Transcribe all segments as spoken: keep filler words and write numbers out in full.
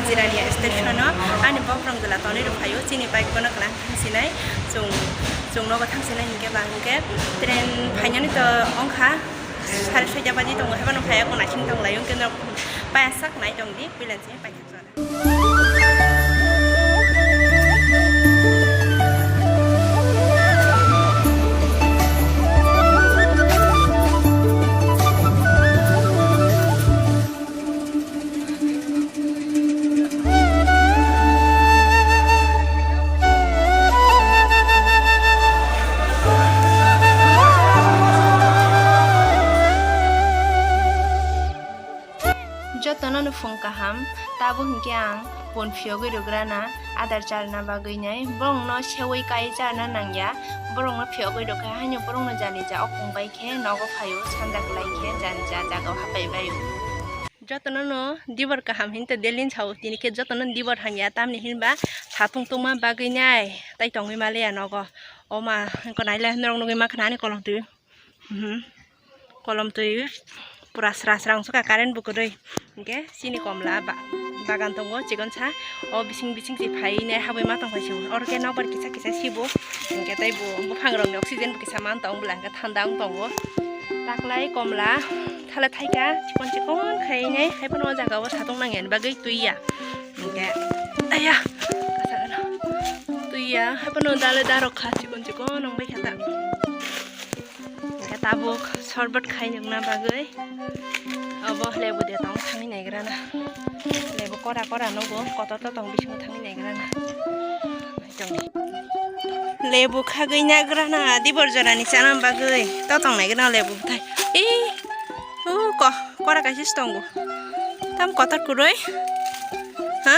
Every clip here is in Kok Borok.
Jirania station o ani bokrok jela tonwi rw phaio, chini bike bono kwlwng thang sinai, chwng, chwng nogo thang sinai hinkhe ba hinkhe train phainani to wngkha sare soita baji tongo, haibano phaiya ko naising tong laio, hinkhe norok paiya sak nai tong di, puila se paithak jora. Jotono no phung kaham, tabuk hinkhe ang pun phiyogwi rwgrana adar charna bagwi nai, borokno seui kai charna nangya, borokno phiyogwi rwkha haino borokno jani ja o pung bai khe nogo phaio, sanja kwlai khe jani ja jagao hapai baio. Jotono no dibor kaham hinta delin sao, tini khe jotono dibor hamya, tamni hinba satung tungma bagwi nai tai tongwi maliya nogo. O ma, wngkha naile norok nugwi mankha ani kolom twi. Mhm. Kolom twi pura sra sra wngsuka, current bo kwrwi. Hinkhe chini komla ba-, bagan tongo chikonsa. O bising bising se phainai habwi ma tongphai se. Oro khe nokbar kisa kisa sibo. Hinkhe tei bo buphang rokni oxygen bo kisa man tong bwla hinkhe thanda wng tongo. Taklai komla thala thaika chikon chikon khainai. Haiphano o jaga o satung nangya ni bagwi twi ya. Hinkhe, aya, kasa gana. Twi ya. Haiphano dale darok kha chikon chikon wng bai kha ta. Hinkhe tabuk sorbot khai nukna bagwi obo lebu de tong thangwi naigrana. Lebu kora kora nugo, kotor to tong bisingo thangwi naigrana. Lebu khagwi naigrana dibor jorani chana bagwi to tong naigrana lebu bwthai. Ee, u ko, kora kaisa se tongo. Tam kotor kwrwi. Ha?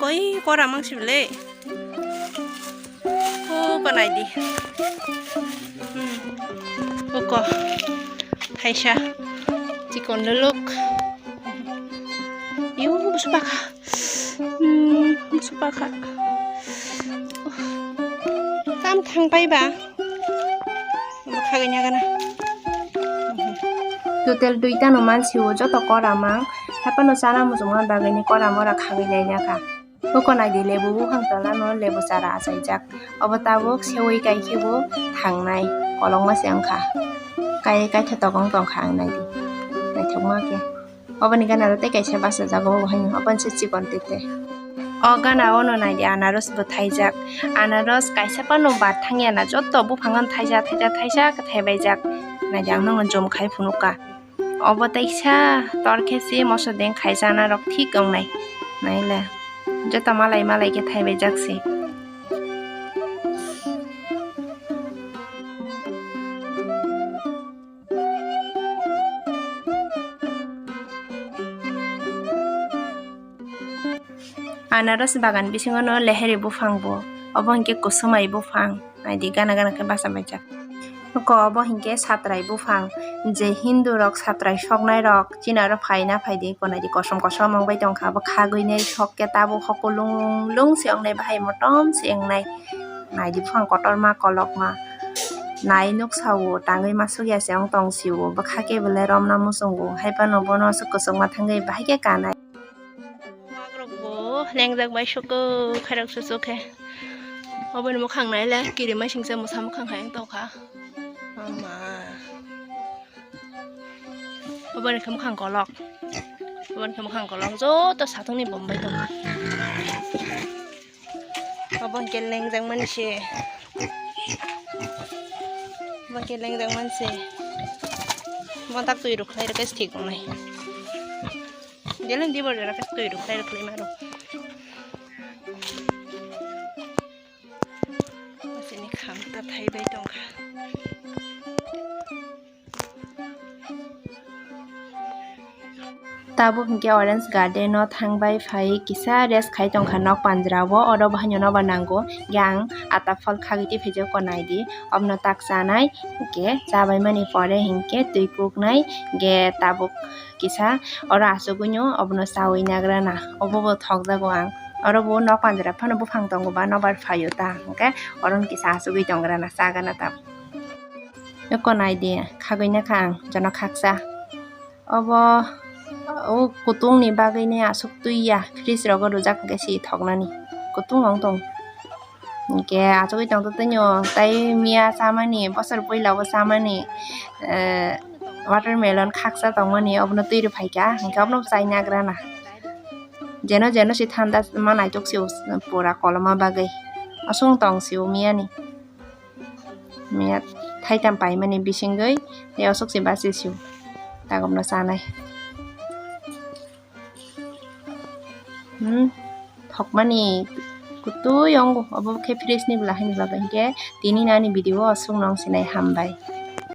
Koi kora mang sibole. Uko naidi. Hmm. Uko. Thaisa. Chikon luluk. Yu, busu pakha. Hmm, busu pakha. Tam thang pai ba. Bwkha ganya gana. Total duita no mansi o joto kora mang. Haphano chana muchungma bagwi ni kora mora khagwi naina kha. Uko naidi lebu buphang tola no lebu chara achaijak. Obo tabuk seui kai khe bo thangnai kolokma se wngkha. Kai kaitha tokong tongkha ang naidi. Naithokma khe. Oboni gana ro tei kaisa bachajago obo haino. Obo se chikon tete. O gana o no naidi anaros bo thaijak. Anaros kaisa phano bad thangya na joto buphang no thaisa thaisa thaisa khe thaibaijak. Naidi ang no jom khai phunukha. Obo teisa tor khe se moso deng khai chana rok thik wngnai. Naile joto malai malai khe thaibaijak se. Anaros bagan bisingo no leheri buphang bo, obo hinkhe kusumai buphang. Naidi gana gana khe bachamaijak. Oko obo hinkhe satrai buphang, je Hindu rok satrai soknai rok chini aro phaina phaidi, eko naidi kosom kosom wngbai tongkha, abo khagwinai sok khe tabuk hoko lung lung se wngnai, bahai motom se wngnai. Naidi buphang kotorma kolokma, nai nuksa o tangwi masukya se wng tong sio, bwkha khe belai romna muchungo, haiphano bono aswk kwchwngma thangwi bahai khe kanai. Wagrok bo lengjak bai soko khairok susu khe. Oboni mukhang naile kirimai singsa mwsa mukhang hai wng tongkha. Ama. Oboni khe mukhang kolok. Oboni khe mukhang kolok. Joto sathungni bombai tongkha. Obo hwnkhe lengjak mani se. Obo hwnkhe lengjak mani se. Obo tak twi rwkhlai rwkhe thik wngnai. Deleng dibor jora khe twi rwkhlai rwkhlai maro. Chini kham ta thaibai tongkha. Tabuk hinkhe Orange Garden o thangbai phai kisa rest khai tongkha nok panjra o, oro bo haino nobar nango. Hinkhe ang ata phol khagwi twi phaijak, o naidi, obono tak chanai, hinkhe chabaimani pore hinkhe twi kuknai, hinkhe tabuk kisa oro achugwino obono chawi nagrana, obo bo thokjago ang. Oro bo nok panjra phano buphang tongo ba nobar phaio ta, hinkhe oro kisa achugwi tongrana, chagana tabuk. Eko naidi, khagwina kha ang jono khaksa. Obo O kutung ni bagwi ne aswk twi ya, fridge rogo rwjak hwnkhe si thoknani. Kutung wng tong. Hwnkhe achugwi tong tei miya chamani, bosor puila o chamani, eh, watermelon khaksa tongmani, obono twi rw phaikha, hwnkhe obono chai nagrana. Jeno jeno se thanda ma naitok se pura koloma bagwi. Aswk tong se o miyani. Miya thaitam paimani bisingwi tei aswk se basi se o. Tagobno chanai. Hmm, thokmani kutui ongo, obo khe fridge ni bwla haini bagwi, hwnkhe tini ani video o aswk no wng sinai, hambai.